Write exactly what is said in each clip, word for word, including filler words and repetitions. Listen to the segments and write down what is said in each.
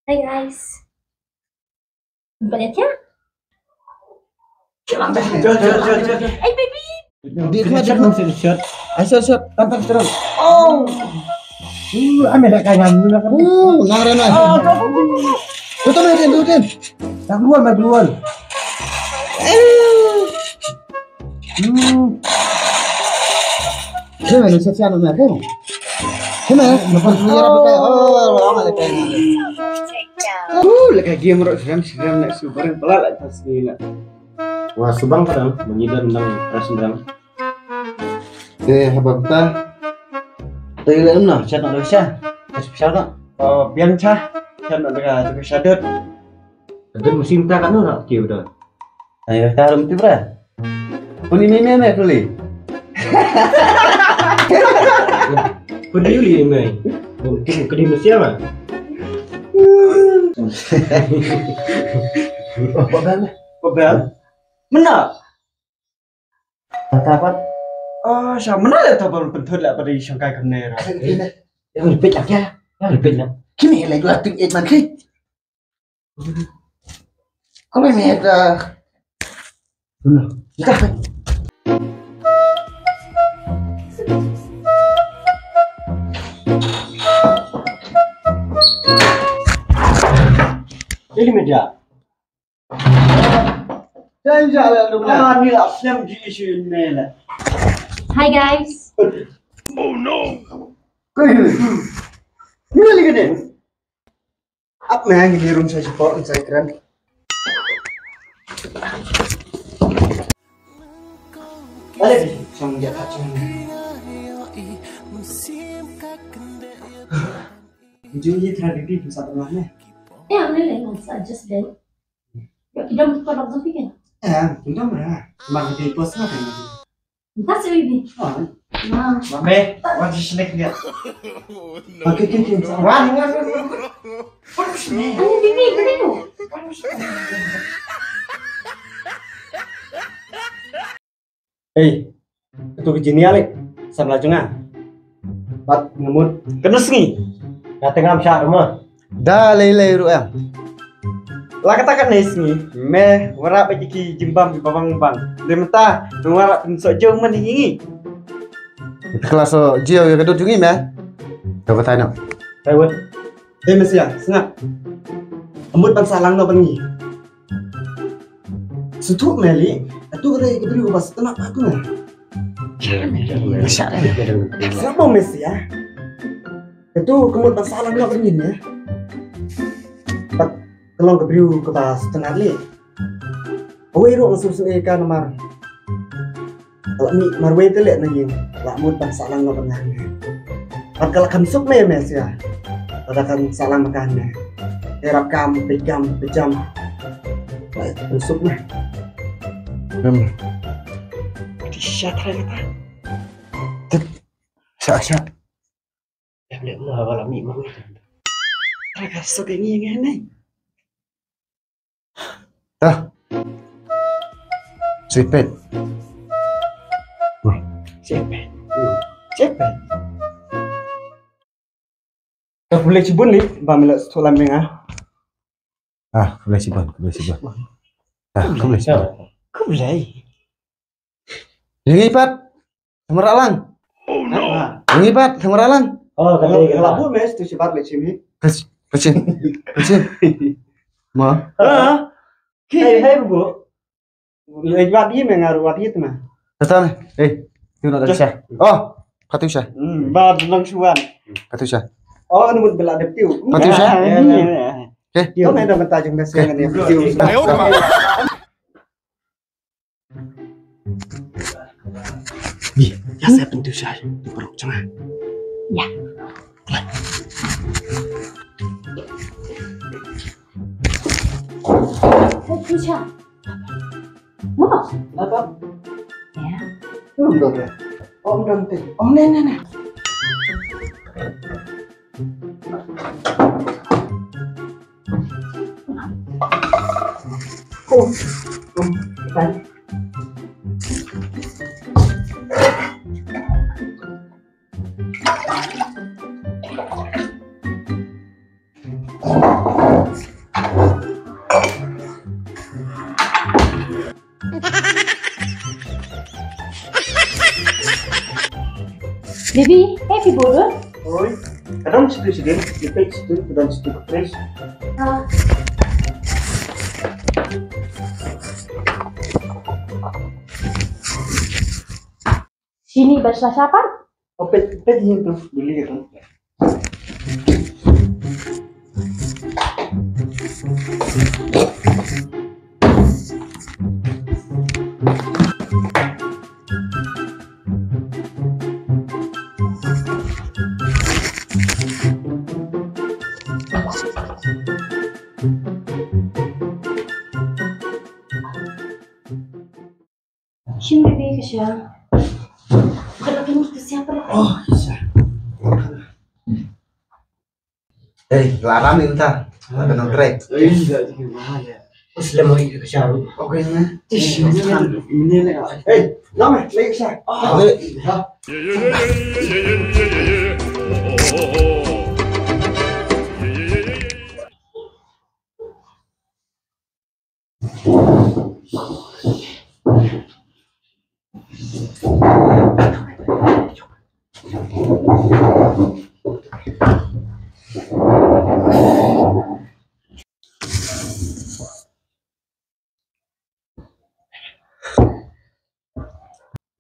Hi guys. Nampak dia? Jom, jom, jom, jom. Hey baby. Di khmat, di khmat. Shot, shot. Ai, shot, shot. Tantang shot. Oh. Uh, ambil dah kawan. Uh, nang rana. Oh, tu, tu, tu, tu. Tu, tu, tu, tu, tu. Dah keluar, dah keluar. Hmm. Sini, sini, sini, sini. Sini, lepas ni, oh, oh, oh, oh. Uh, leka game rok seram, seram nak super, pelat lah tas ni lah. Wah, subang kadang, mengidan dang ras dang. Eh, haba beta. Tadi lah mana? Chat nak dah bisa. Dah bisa tak? Oh, biar cah. Chat nak dah, dah bisa dot. Ada musim tak kan nak kira dah. Ayo, taruh mesti berat. Puni meme me puli. Puni uli me. Mungkin kedi mesti apa? Apa bel? Apa bel? Mana? Apa? Oh, sha mana le tabal penthut le pada isang kai kamne ra. Yang lebih lagi ya. Yang lebih lagi. Kini lagi lah tu eight man klik. Kau main main dah. Dah. Ini meja. Dan jalan dulu. Ah, ni lah film di isu ini lah. Hi guys. Oh no. Kau ini. Ni lagi ni. Ap me ngi rum sa support sa kren. Ale bi song ya ta chung. Jung ye tra bi bi sa tengah ne. Ya, ni le sa just then. Ya, kita buka dok zopi kan. Ya, kita mah. Mang di pos na kan. That's baby. Oh. Nah. Mame, what is next dia? Okay, okay, okay. Wah, wah, wah, wah. Ayo, baby, baby. Hey, itu ke jini alik. Samla junga. Bat ngemut. Kena sengi. Kata ngam syak rumah. Da lei lei ruh em. La kata ka nei sngi me wanrah ba ki jimbam ki babang bang. Dei mynta me wanrah pynsoh jong man hi ngi. Kla so jio ya ka dut jong ngi me. To ka tai no. Tai wet. Dei me sia sngap. Amut ban salang no ban ngi. Suthuh me li, atu ka dei ka briew ba sngap aku me. Sngap me sia. Atu ka mut ban salang noh ban ngin ïa. Bad ka long ka briew kaba sngap li. Awei ruh nga sngewsih ïa ka namar. Ka la mih marwei te leh na ïing, la mut ban sahlang noh ban ngan ne. Bad ka la kan suk me me sia. Lada kan sahlang ban ngan ne. Te rap kam, peit kam, peit jam. La kan suk me. Hmm. Ti sha thai kata. Tet. Sha sha. Em leh ma ba la mih marwei. Ka suk ïa ngi ngi ne. Dah. Sipit. Sipit. Sipit. Ka pule chibun li ba mila stolam nga. Ah, khublei shibun, khublei shibun. Ah, khublei shibun. Khublei. Ïa ngi pat, thymmai lang. Oh no. Ïa ngi pat, thymmai lang. Oh, ka dei ka la bu mes tu shibat le chimi. Kachin, kachin, kachin. Ma. Ha? Hey, hey, bu. Wat hi me nga ruh wat hi tma. Tata ne. Eh, tu na da sha. Oh, katu sha. Hmm, ba long shuan. Katu sha. Oh, nu mut bela de tiu. Katu sha. Eh, eh, eh. Eh. Kau mai da mata jeng da sha ne tiu. Ni, ya saya pentu sha. Tu peruk cengah. Ya. Pentu sha. Mo? Apa? Ya. Belum dong ya. Om dong teh. Om ne ne ne. Om, om, thank. Baby, eh, phi bun? Oi, ka don shatei shatei, ka don shatei ka fridge. Ah. Shini ba sha shapan? Oh, peit, peit hi tu, duli ka tu. Shin baby ka sha. Ka la pynmut ka siap la. Oh, ka sha. Hey, la ram ni ta. La ka nang trek. Hey, la jing ma ya. Us le mo ka sha. Okay na. Tish. Ni le. Hey, la me, le ka sha. Ah. Le. Ha.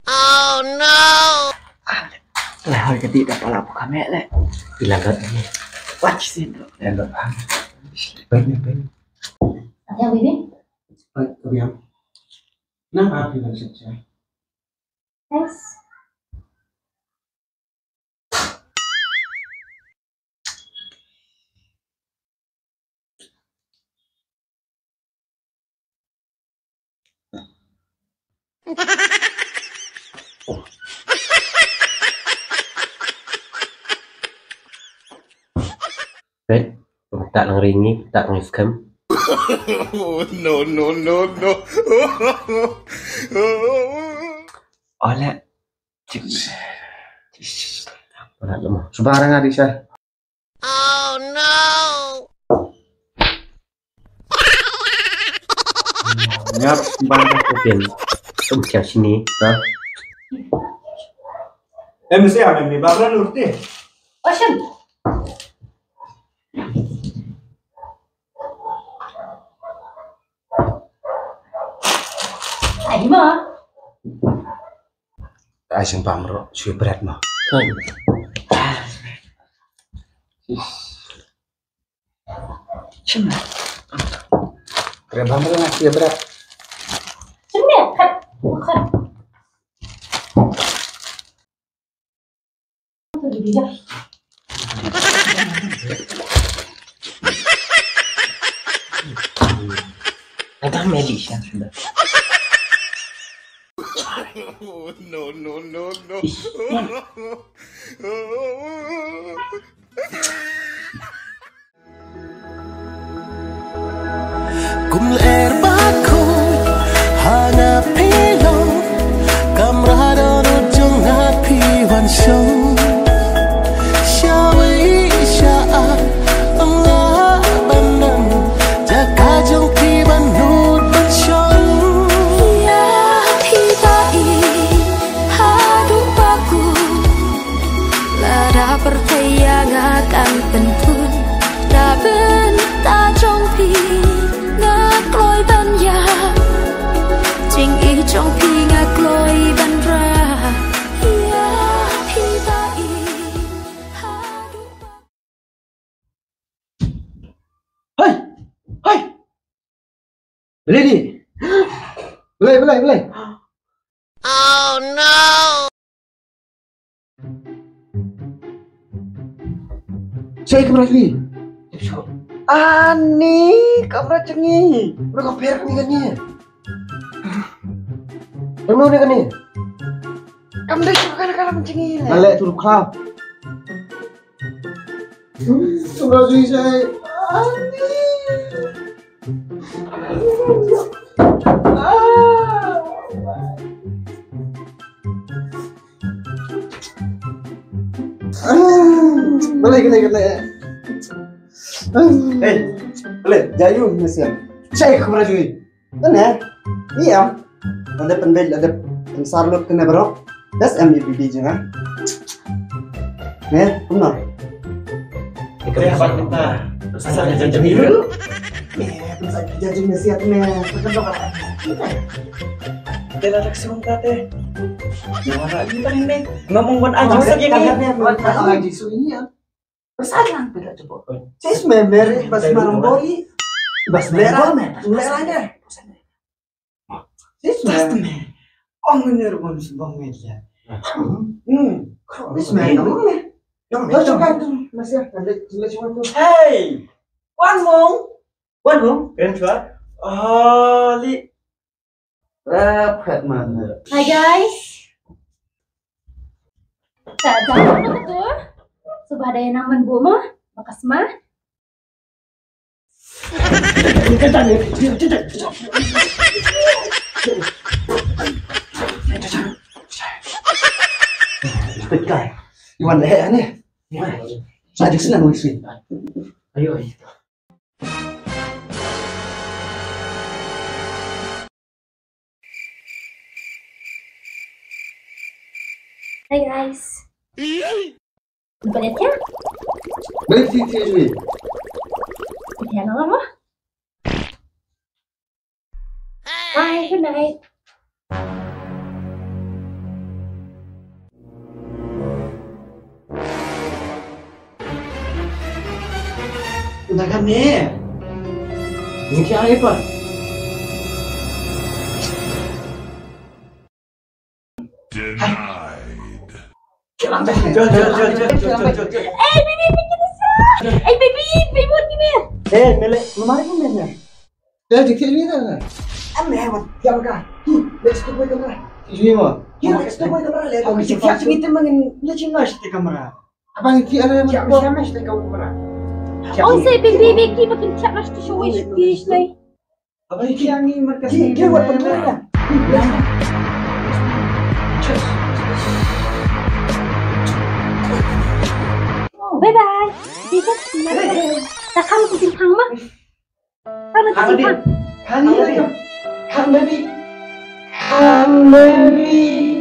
Oh no! Lah, hoi ka dih da pala buka mek leh. Bilang kat ni. Wah, kisin tu. Yang kat ah. Baik ni, baik. Yang ini? Baik, baik. Nah, apa yang saya? Thanks. Peit, pyntak nang ring ngi, pyntak nang skhem. No, no, no, no. Oleh. Shubar nga di sha. Oh no. Ngap bang ka pin. Tum kya sini. Ha? Eh, mesti ya, mesti. Baru nurti. Ocean. Ai ma. Ai sing pam ro, sui bret ma. Sini. Kre pam ro na sui bret. Sini, kat, kat. Ada Melisha sudah. No, no, no, no. Kum lyer ba khuid ha nga phi long, kamra dohnud jong nga phi wan shong. Sha wei sha ar ym lah ban don jaka jong phi ban nud ban shong. Ïa phi ba ïeit haduh ba kut. Lada pyrthei ïa nga kan pynpun, da bynta jong phi nga kloi ban ïap. Jingïeit jong phi nga kloi ban rah. Ïa phi ba ïeit haduh ba Hai! Hai! Balei ni? Balei, balei, balei? Oh no! Shaei kamra jong ngi? Ani, kamra jong ngi. Kamra ka pher kane kane. Kamra kane kane. Kam dei shuh kane kamra jong ngi. Nga leh tu ruh khlap. Kamra jong ngi shaei. Balei, balei, balei. Hei, balei, jia ïu ne sien. Shaei kamra jong ngi. Kane, ïa. Lada pynbeit, lada pynsar lut kane baroh. Das em ïa baby jong nga. Ne, kumno? Te haba mynta pynsan ka jajang ïa u. Ne, pynsan ka jajang ne siat ne. Pynsan ka jajang. Te la tak sum ta te. Nyawa la ïa ta ne. Ngam ong ban aji sa ïa ne. Ban aji su ïa. Pynsan lang te ka jabo. Sis me mere bas marang bori. Bas merah. Merah ne. Sis me. Ong nyer bom sbong media. Hmm. Sis me, kamu me. Kamu me. Kau cakap tu, masih ada, ada cuma tu. Hey, Wan Mung. Wan Mung, keren suara. Oh, li. Rapet mana? Hi guys. Tak jauh tu. Suba dei nang men buma, bakas mah. Iwan leh ni. Sa jik sini nang sini. Ayo, ayo. Hi guys. Boleh ya? Boleh sih sih. Ya nama apa? Bye, good night. Udah kan ni? Ni kya apa? Denied. Hey baby, baby, baby, baby. Hey mele, mama ini mana? Ya, dikit ini dah. Am ya, mat, ya ka. Hi, let's go boy kamera. Ini mah. Hi, let's go boy kamera. Let's go boy kamera. Let's go boy kamera. Abang, ki ada yang... Siapa, siapa yang tekan kamera? Oh, saya baby, baby, makin cakap tu show is peace lai. Abang, ki yang ni mereka... Ki, ki buat pentuan dah. Bye bye. Kita tak kamu kucing pang mah. Hang baby. Hang baby. Hang baby.